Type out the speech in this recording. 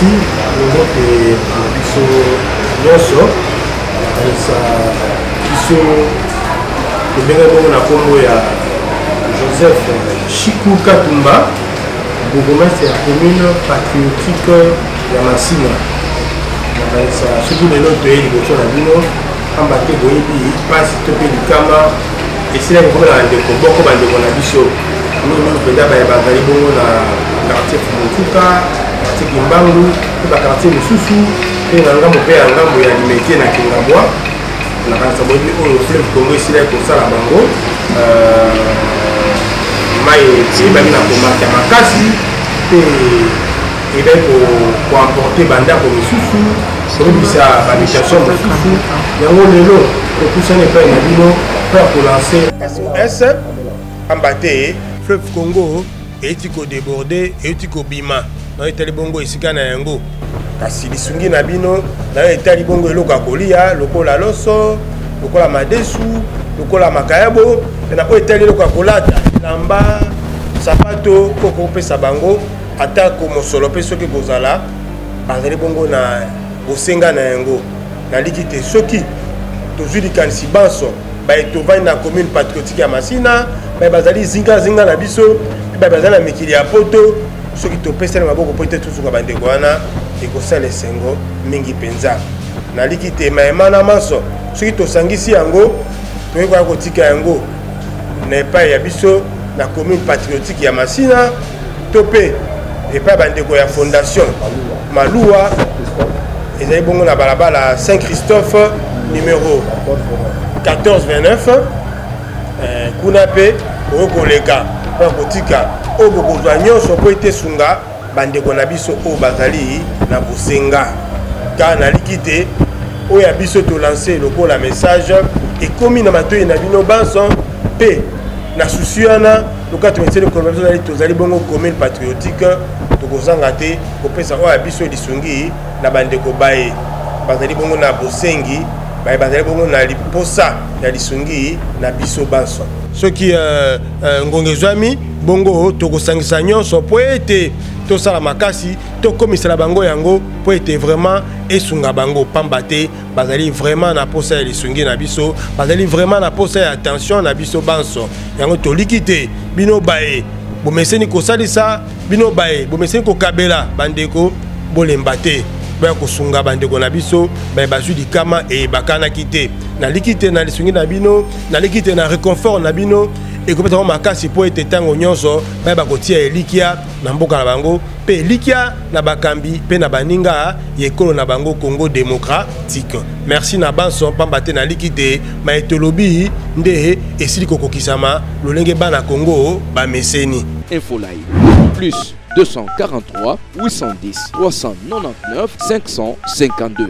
Merci mbote na biso nyonso. Nakanisa biso tobengaki bongo na nkombo ya Joseph Chiku Katumba, bourgmestre ya commune patriotique ya Masina. Nakanisa soki lelo toye liboso na bino, pamba te boyebi mpasi to mpe likama esilaki kokomela bandeko boko, bandeko na biso mingi mpenza baye bazali bongo na quartier Fumutuka, quartier Kimbangu mpe baquartier mosusu, mpe na ngambo mpe ya ngambo ya Limete na Kingabwa. Nakanisa boyebi oyo fleuve Congo esilaki kosala bango, mai eyebaki na komata makasi mpe eyebaki koemporte bandako misusu, kobebisa bahabitation mosusu. Yango lelo topusani epai na bino mpo ya kolancer SOS, pamba te fleuve Congo euti kodeborde, euti kobima nayo etali bongo esika na yango. Kasi lisungi na bino nayo etali bongo eloko ya kolia lokola loso, lokola madesu, lokola makayabo, mpe na oyo etali eloko ya kolata, elamba, sapato, mpo kopesa bango atako mosolo mpe soki kozala bazali bongo na bosenga na yango. Naliki te soki tozwi likanisi banso baye tovandi na commune patriotique ya Masina, baye bazali zingazinga na biso mpe baye bazali na mikili ya Poto, soki topesani maboko mpo ete tosuka bandeko wana, ekosala esengo mingi mpenza. Naliki te mayema na manso soki tosangisi yango, tokoki koya kotika yango na epai ya biso na commune patriotique ya Masina to mpe epai bandeko ya fondation Maluwa, ezali bongo na balabala Saint Christophe numéro 1429. Kuna mpe okoki koleka mpo kotika oyo bokozwa nyonso mpo ete esunga bandeko na biso oyo bazali na bosenga. Ka naliki te oyo ya biso tolance lokola message ekomi na matoi na bino banso, mpe na susi wana lokola tomeseni koloba, biso tozali bongo commune patriotique, tokozanga te kopesa oyo ya biso lisungi na bandeko baye bazali bongo na bosengi, baye bazali bongo na liposa ya lisungi na biso banso. Soki ngonga ezwami bongo, tokosangisa nyonso mpo ete tosala makasi tokomisela bango yango mpo ete vraiment esunga bango, pamba te bazali vraiment na posa ya lisungi na biso, bazali vraiment na posa ya attention na biso banso. Yango toliki te bino baye bomeseni kosalisa, bino baye bomeseni kokabela bandeko, bolemba te boya kosunga bandeko na biso baye bazwi likama eyebakanaki te. Naliki te na lisungi na bino, naliki te na réconfort na bino, ekopesa bango makasi mpo ete ntango nyonso bayeba kotia elikya na mboka na bango mpe elikya na bakambi mpe na baninga ya ekolo na bango Congo démocratique. Merci na banso, pamba te naliki te maye tolobi nde esili kokokisama lolenge bana Congo bameseni. Infolive plus 243 810 399 552.